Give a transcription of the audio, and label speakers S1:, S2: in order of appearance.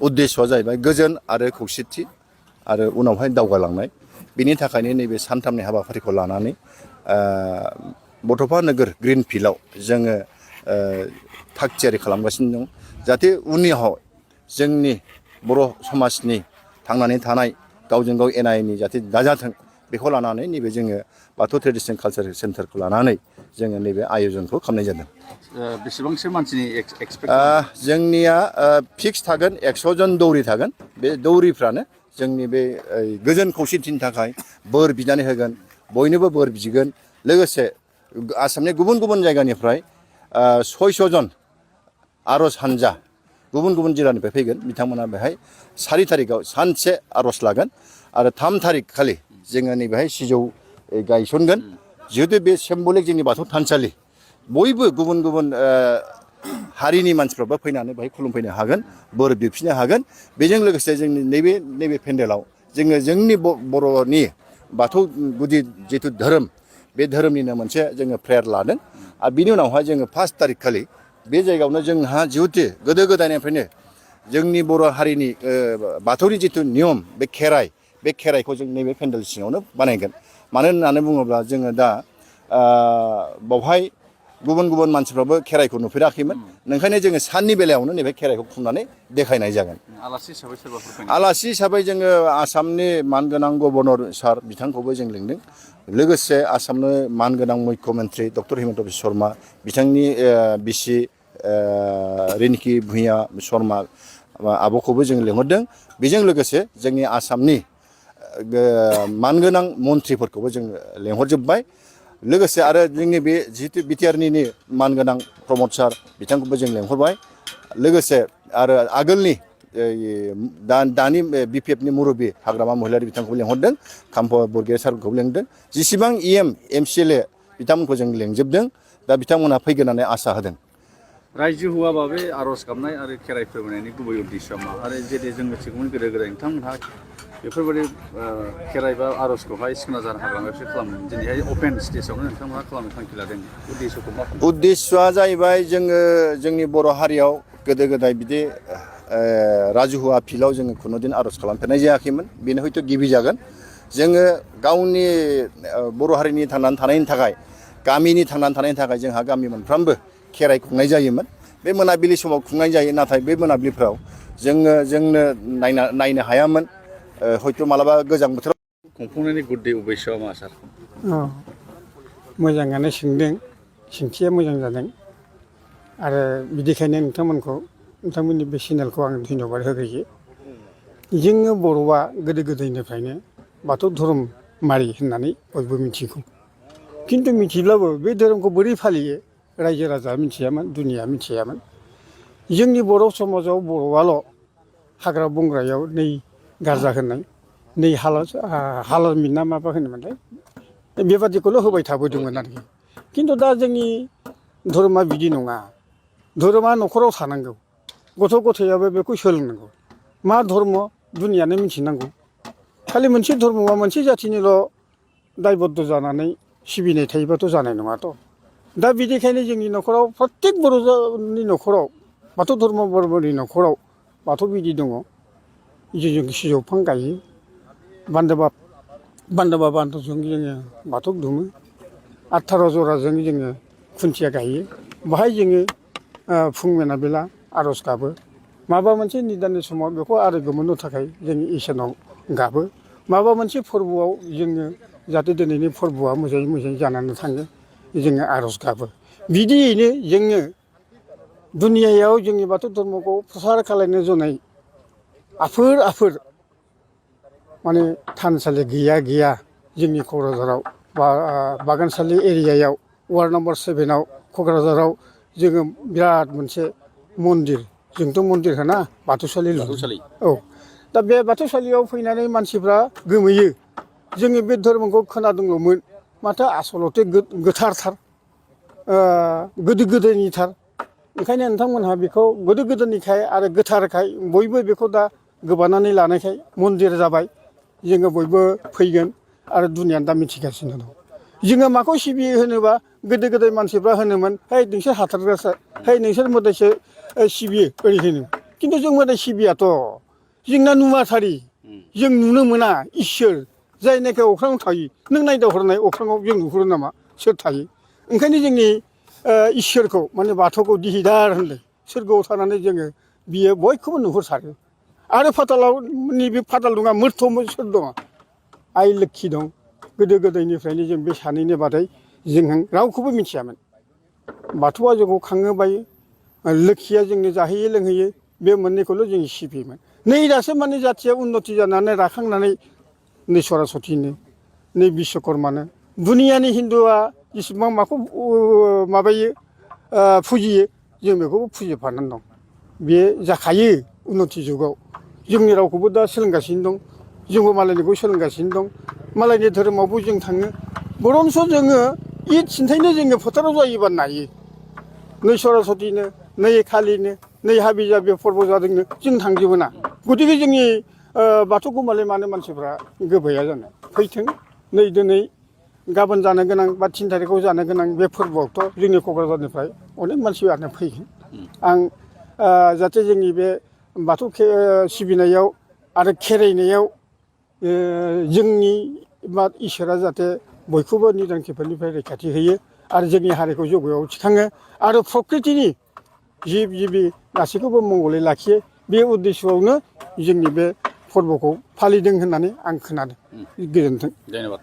S1: उद्देश्यआ जाहैबाय गोजोन आरो खौसेथि आरो उनावहाय दावगालांनाय बेनि थाखायनो नैबे सानथामनि हाबाफारिखौ लानानै बट'फा नोगोर ग्रिन फिल्डआव जोङो थाग थियारि खालामगासिनो दं जाहाथे उननियाव जोंनि बर' समाजनि थांनानै थानाय गावजों गाव एना एनि जाहाथे दाजाथों बेखौ लानानै नैबे जोङो बाथौ ट्रेडिसनेल कालचार सेन्टारखौ लानानै जोङो नैबे आयजनखौ खालामनाय जादों।
S2: बेसेबांसो मानसिनि
S1: जोंनिया फिक्स थागोन 100 जन दौरि थागोन बे दौरिफ्रानो जोंनि बे गोजोन खौसेथिनि थाखाय बोर बिनानै होगोन बयनोबो बोर बिगोन लोगोसे आसामनि गुबुन गुबुन जायगानिफ्राय 600 जन आर'ज हानजा गुबुन गुबुन जिल्लानिफ्राय फैगोन बिथांमोना बेहाय 4 थारिखआव सानसे आर'ज लागोन आरो 3 थारिख खालि जोङो नैबेहाय सिजौ गायसनगोन जिहेतु बे सिम्बलिक जोंनि बाथौ थानसालि बयबो गुबुन गुबुन हारिनि मानसिफ्राबो फैनानै बेहाय खुलुमफैनो हागोन बोर बिफिननो हागोन बेजों लोगोसे जोंनि नैबे पेन्डेलाव जोङो जोंनि बर'नि बाथौ गुदि जिथु धोरोम बे धोरोमनिनो मोनसे जोङो प्रेयार लादों आरो बिनि उनावहाय जोङो 5 थारिख खालि बे जायगायावनो जोंहा जिहेतु गोदो गोदायनिफ्रायनो जोंनि बर' हारिनि बाथौनि जिथु नियम बे खेराइखौ जों नैबे पेन्डेल सिङावनो बानायगोन मानो होननानै बुङोब्ला जोङो दा बावहाय गुबुन गुबुन मानसिफ्राबो खेराइखौ नुफेराखैमोन ओंखायनो जोङो साननि बेलायावनो नैबे खेराइखौ खुंनानै देखायनाय जागोन। आलासि हिसाबै जोङो आसामनि मानगोनां गभर्नर सार बिथांखौबो जों लिंदों लोगोसे आसामनो मानगोनां मुख्यमन्त्रि डक्टर हिमन्त बिश्व शर्मा बिथांनि बिसि रिंकि भुइया शर्मा आब'खौबो जों लिंहरदों बेजों लोगोसे जोंनि आसामनि मानगोनां मन्थ्रिफोरखौबो जों लेंहरजोब्बाय लोगोसे आरो जोंनि बे जितु बिटिआरनि मानगोनां प्रमद सार बिथांखौबो जों लेंहरबाय लोगोसे आरो आगोलनि दानि बिपिएफनि मुरब्बी हाग्रामा महिलारि बिथांखौबो लेंहरदों काम्प बरगयारि सारखौबो लेंदों जेसेबां एमसिएलए बिथांमोनखौ जों लेंजोबदों दा बिथांमोनहा फैगोन होननानै आसा होदों।
S2: रायजो हुआबा बे आर'ज गाबनाय आरो खेराइ फोरमायनायनि गुबै उद्देश्यआ मा आरो जेरै जों मिथिगौमोन गोदो गोदाय नोंथांमोनहा बेफोरबायदि खेराइ बा आर'जखौहाय सिखोनाजार हाग्रामायावसो खालामो दिनैहाय अपेन स्टेजावनो नोंथांमोनहा खालामनो थांखि लादों उद्देश्यखौ मा?
S1: उद्देश्यआ जाहैबाय जोङो जोंनि बर' हारियाव गोदो गोदाय बिदि राजुहुवा फिल्डआव जोङो खुनुदिन आर'ज खालामफेरनाय जायाखैमोन बेनो हयथ' गिबि जागोन जोङो गावनि बर' हारिनि थांनानै थानायनि थाखाय गामिनि थांनानै थानायनि थाखाय जोंहा गामि मोनफ्रोमबो खेराइ खुंनाय जायोमोन बे मोनाबिलि समाव खुंनाय जायो नाथाय बे मोनाबिलिफ्राव जोंनो नायनो हायामोन हयथ' मालाबा गोजां बोथोराव
S2: खुंफुंनायनि गुदि उद्देश्यआ मा सार?
S3: मोजाङानो सोंदों सोंथिया मोजां जादों आरो बिदिखायनो नोंथांमोननि बे चेनेलखौ आं धन्यबाद होग्रोयो। जोङो बर'आ गोदो गोदायनिफ्रायनो बाथौ धोरोमारि होननानै बयबो मिथिगौ खिन्थु मिथिब्लाबो बे धोरोमखौ बोरै फालियो रायजो राजा मिथियामोन दुनिया मिथियामोन। जोंनि बर' समाजाव बर'आल' हाग्रा बंग्रायाव नै गारजा होनाय नै हालमिन ना माबा होनोमोनलाय बेबादिखौल' होबाय थाबोदोंमोन आरोखि खिन्थु दा जोंनि धोरोमा बिदि नङा धोरोमा न'खराव थानांगौ गथ' गथायाबो बेखौ सोलोंनांगौ मा धर्म दुनियानो मिथिनांगौ खालि मोनसे धर्मआ मोनसे जाथिनिल' दायबद्ध जानानै सिबिनाय थायोबाथ' जानाय नङाथ' दा बिदिखायनो जोंनि न'खराव प्रत्येक बर'नि न'खराव बाथौ धर्म बर'नि न'खराव बाथौ बिदि दङ जों सिजौ बिफां गायो बान्दोबा बान्दोजों जोङो बाथौ दुमो 18 जराजों जोङो खुन्थिया गायो बाहाय जोङो फुं मोनाबिलि आर'ज गाबो माबा मोनसे निदाननि समाव बेखौ आरोग्य मोननो थाखाय जों इसोरनाव गाबो माबा मोनसे फोरबोआव जोङो जाहाथे दिनैनि फोरबोआ मोजाङै मोजां जानानै थाङो जोङो आर'ज गाबो बिदियैनो जोङो दुनियायाव जोंनि बाथौ धर्मखौ प्रसार खालामनो जनाय आफोर माने थानसालि गैया जोंनि क'क्राझाराव बागानसालि एरियायाव वार्ड नाम्बार 7आव क'क्राझाराव जोङो बिराद मोनसे मन्दिर जोंथ' मन्दिर होना बाथौसालि औ दा बे बाथौसालियाव फैनानै मानसिफ्रा गोमोयो जोङो बे धर्मखौ खोनादोंल'मोन माथो आसलथे गोथारथार गोदो गोदायनिथार ओंखायनो नोंथांमोनहा बेखौ गोदो गोदायनिखाय आरो गोथारखाय बयबो बेखौ दा गोबानानै लानायखाय मन्दिर जाबाय जोङो बयबो फैगोन आरो दुनियानो दा मिथिगासिनो दं जोङो माखौ सिबियो होनोबा गोदो गोदाय मानसिफ्रा होनोमोन है नोंसोर हाथारग्रासो है नोंसोर मोदायसो सिबियो ओरै होनो खिन्थु जों मोदाय सिबियाथ' जोंना नुवाथारि जों नुनो मोना इसोर जायनाखि अख्राङाव थायो नों नायदावहरनाय अख्राङाव जों नुहुरो नामा सोर थायो ओंखायनो जोंनि इसोरखौ माने बाथौखौ दिहिदार होनदों सोरगोआव थानानै जोङो बियो बयखौबो नुहुरसारो आरो फातालाव नैबे फाताल दङ मोर्थ सोर दङ आइ लोक्षि दं गोदो गोदायनिफ्रायनो जों बे सानैनि बादै जों रावखौबो मिथियामोन बाथौआ जोंखौ खाङो बायो लोक्षिया जोंनो जाहोयो लोंहोयो बे मोननैखौल' जों सिबियोमोन नै दासो माने जाथिया उन्नति जानानै राखांनानै नै सरासतिनो नै बिश्वकर्मानो दुनियानि हिन्दुआ जेसेबां माखौ माबायो फुजियो जों बेखौबो फुजिफानानै दं बे जाखायो उन्नति जुगाव जोंनि रावखौबो दा सोलोंगासिनो दं जोंबो मालायनिखौ सोलोंगासिनो दं मालायनि धोरोमावबो जों थाङो बरन्स जोङो ईद सिन्थायनो जोङो फोथाराव जायोबा नायो नै सरासतिनो नै खालिनो नै हाबि जाबि फोरबो जादोंनो जों थांजोबो ना गतिके जोंनि बाथौ गोमालाय मानो मानसिफ्रा गोबाया जानो फैथों नै दिनै गाबोन जानो गोनां बा 3 थारिखआव जानो गोनां बे फोरबोआवथ' जोंनि क'क्राझारनिफ्राय अनेक मानसियानो फैगोन आं जाहाथे जोंनि बे बाथौ सिबिनायाव आरो खेराइनायाव जोंनि बा इसोरा जाहाथे बयखौबो निदान खैफोदनिफ्राय रैखाथि होयो आरो जोंनि हारिखौ जौगायाव थिखाङो आरो प्रकृतिनि जिब जिबि गासैखौबो मंगलै लाखियो बे उद्देশ্যआवनो जोंनि बे फोरबोखौ फालिदों होननानै आं खोनादों गोजोन्थों
S2: धन्यबाद